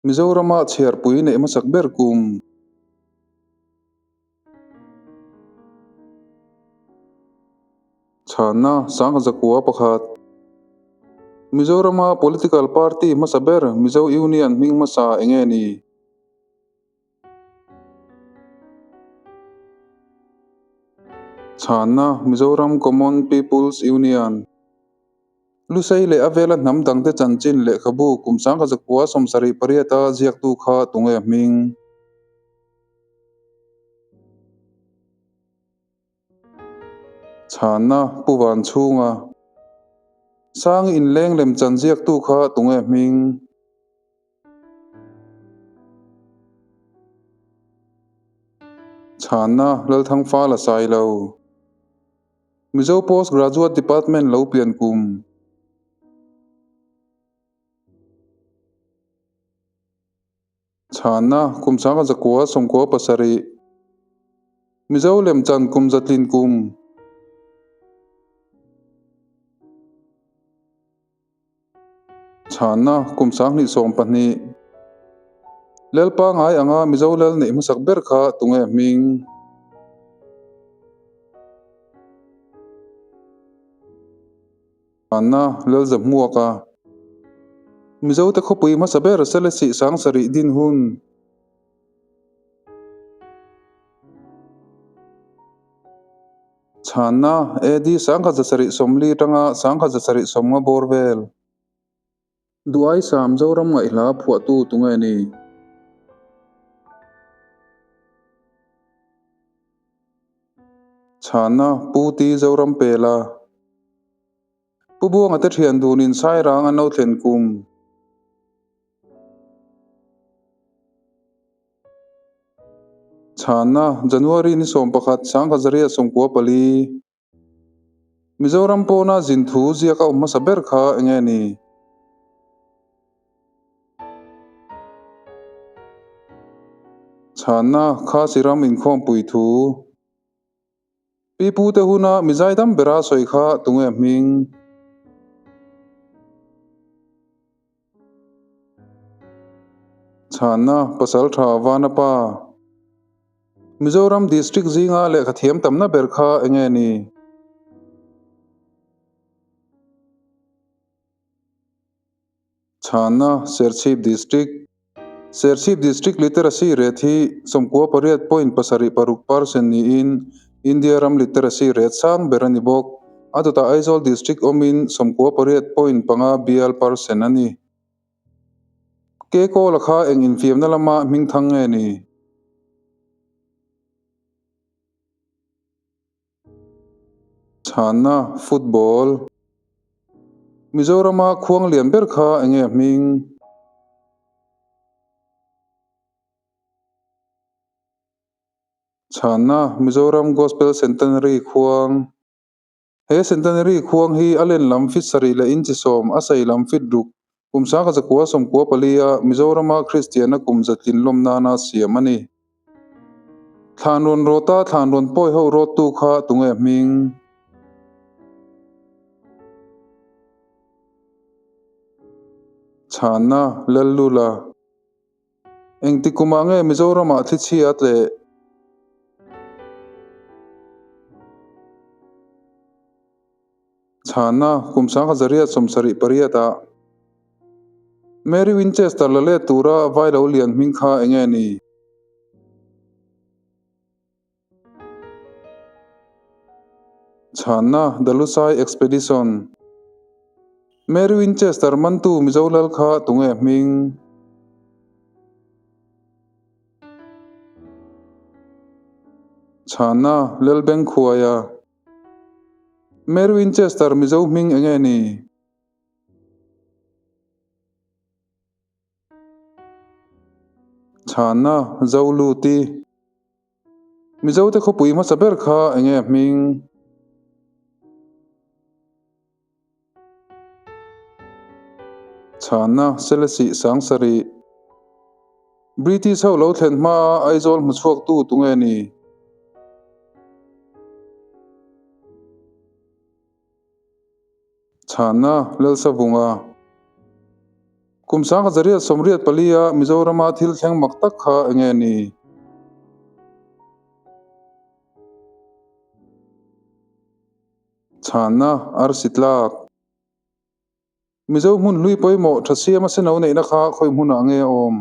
Mizorama chhiarpui neih hmasak ber kum. Chhanna 1901. Mizorama political party hmasa ber Mizo Union hming hmasa eng nge ni? Chhanna Mizoram Common People's Union. Lusei leh a vela hnam dangte chanchin lehkhabu kum 1978-a ziaktu kha tunge hming? Chhanna, Pu Vanchhunga. Sang inleng lemchan ziaktu kha tunge hming? Chhanna, Lalthangfala Sailo. Mizo Post Graduate Department lo pian kum. Chhanna, Kum 1997. Mizo lemchan kum zatlin kum. Chhanna, Kum 2012. Lalpa ngai anga Mizo lal neih hmasak ber kha tunge hming? Chhanna, Lalza Hmuaka. Mizote khawpui hmasa ber Selesih 7000 din hun. Chhanna, AD 1740 atanga 1750 bawr vel. Duai Sam Zoram ngaihhla phuahtu tunge ni? Chhanna, Pu Ti Zoram Pela. Pu Buanga te thian dunin Sairang an lo thlen kum. Chhanna, January ni 11, 1994. Mizoram pawna zin thu ziak a awm hmasa ber kha eng nge ni? Chhanna, Khasi ram inkhawmpui thu. Pipute huna mizai dam bera sawi kha tunge hming? Chhanna, Pasal tha Vanapa. Mizoram District zinga lehkha thiam tamna ber kha eng nge ni? Chhanna, Serchhip District. Serchhip District Literacy Rate hi 98.76 percent niin India ram literacy rate sang ber a ni bawk. A dawtah Aizawl District awmin 98.5 bial percent a ni. Ke Kawla kha eng infiamna lama hming thang nge ni? Chhanna, Football. Mizorama khuang lian ber kha eng nge hming? Chhanna, Mizoram Gospel Centenary khuang. He Centenary khuang hi a len lam fit sarih leh inchi sawm, a sei lam fit ruk, kum 1994 a Mizorama Kristianna kum zatlin lawm nana siam a ni. Thlan rawn rawta thlan rawn pawi ho rawttu kha tunge hming? Chhanna, Lallula. Engti kumah nge Mizoramah thli chhia a tleh? Chhanna, Kum 1978 ah Mary Winchester la let tura vai lo lian hming kha eng nge ni? Chhanna, The Lusai Expedition. Mary Winchester mantu Mizo lal kha tunge hming? Chhanna, Lalbengkhuaia. Mary Winchester Mizo hming eng nge ni? Chhanna, Zoluti. Mizote khawpui hmasa ber kha eng nge hming? Chhanna, Selesih 7000. British ho lo thlen hmaa Aizawl hmuchhuaktu tunge ni? Chhanna, Lalsavunga. Kum 1984-a Mizorama thil thleng mak tak kha enge ni? Chhanna, Arsi tlak. Mizo hmun hlui pawimawh tha siama seno neihna kha khawi hmunah nge a awm?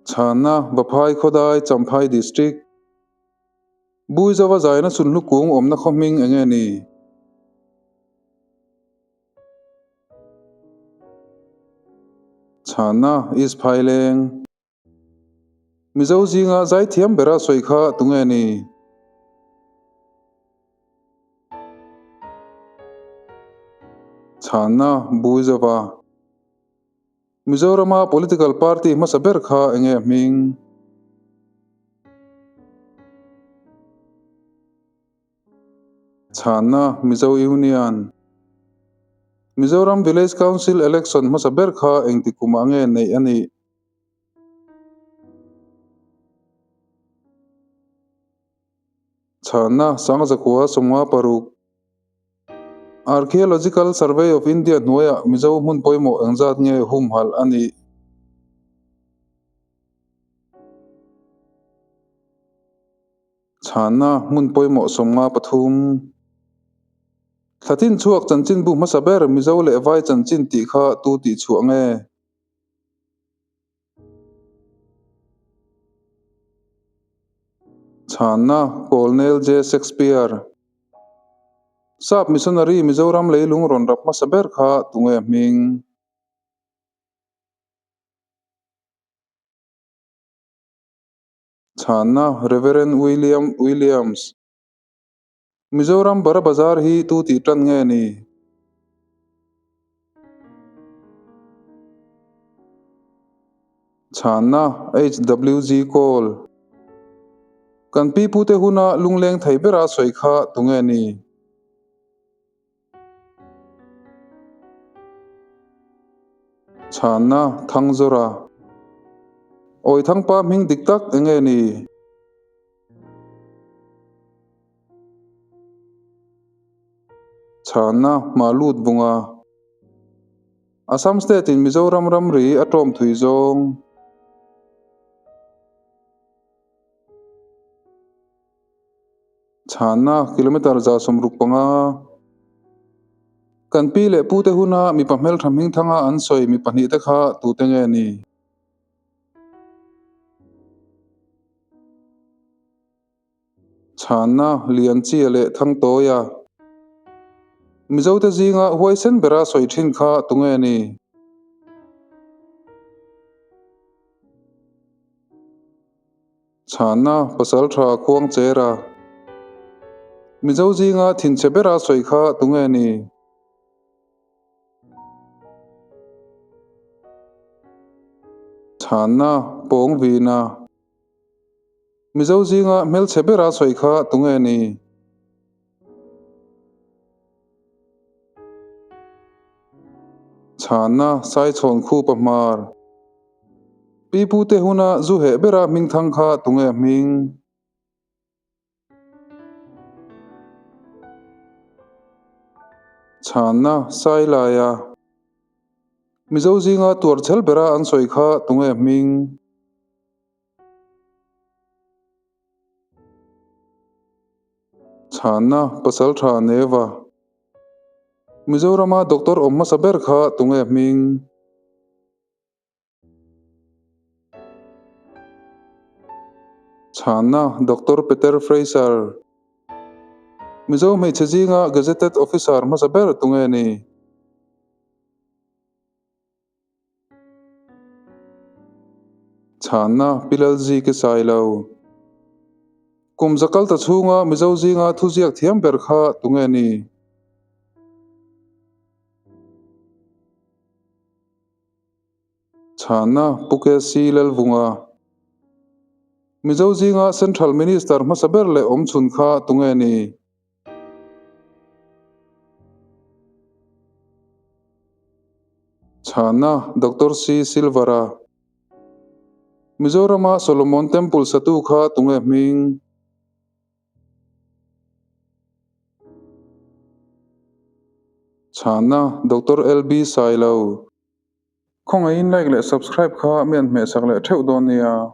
Chhanna, Vaphai Khawdai, Champhai District. Buizova zaina chunhlu kung awmna khaw hming enge ni? Chhanna, East Phaileng. Mizo zinga zaithiam bera sawi kha tunge ni? Chhanna, Buizova. Mizorama political party hmasa ber kha enge hming? Chhanna, Mizo Union. Mizoram Village Council Election hmasa ber kha engti kumah nge neih a nih? Chhanna, Sangzakua 56. Archaeological Survey of India hnuaiah Mizo hmun pawimawh engzat nge humhalh a nih? Chhanna, Hmun pawimawh 53. Thlatin chhuak chanchinbu hmasa ber Mizo leh Vai chanchin tih kha tu tih chhuah nge? Chhanna, Colonel J. Shakespeare. Sap missionary Mizoram leilung rawn rap hmasa ber kha tunge hming? Chhanna, Rev. William Williams. Mizoram Bara Bazar hi tu tih tan nge ni? Chhanna, HWG Call. Kan pi pute huna lungleng thei bera sawi kha tunge ni? Chhanna, Thangzawra. Awi Thangpa hming dik tak enge ni? Chhanna, Malut Bunga. Assam State in Mizoram ramri a tawm thui zawng. Chhanna, Kilometre 165. Kan pi leh pute huna mipa hmeltha hming thanga an sawi mi pahnih te kha tute nge ni? Chhanna, Lianchia leh Thangtawia. Mizote zinga huaisen bera sawi thin kha tunge ni? Chhanna, Pasal tha khuang chera. Mizo zinga thinchhe bera sawi kha tunge ni? Chhanna, Pawng vina. Mizo zinga hmelchhe bera sawi kha tunge ni? Chhanna, Saichhawn khupa hmar. Pi pute huna zu heh bera hming thang kha tunge hming? Chhanna, Sailaia. Mizo zinga tuarchhel bera an sawi kha tunge hming? Chhanna, Pasal tha Neva. Mizorama doctor awm hmasa ber kha tunge hming? Chhanna, Doctor Peter Fraser. Mizo hmeichhe zinga Gazetted Officer hmasa ber tunge ni? Chhanna, Pi Lalziki Sailo. Kum za kal ta chhunga Mizo zinga thuziak thiam ber kha tunge ni? Chhanna, Pu KC Lalvunga. Mizo zinga Central Minister hmasa ber leh awmchhun kha tunge ni? Chhanna, Doctor C. Silvara. Mizorama Solomon Temple satu kha tunge hming? Chhanna, Doctor LB Sailo. Khawngaihin like leh subscribe kha mi an hmehsak leh theuh dawn nia.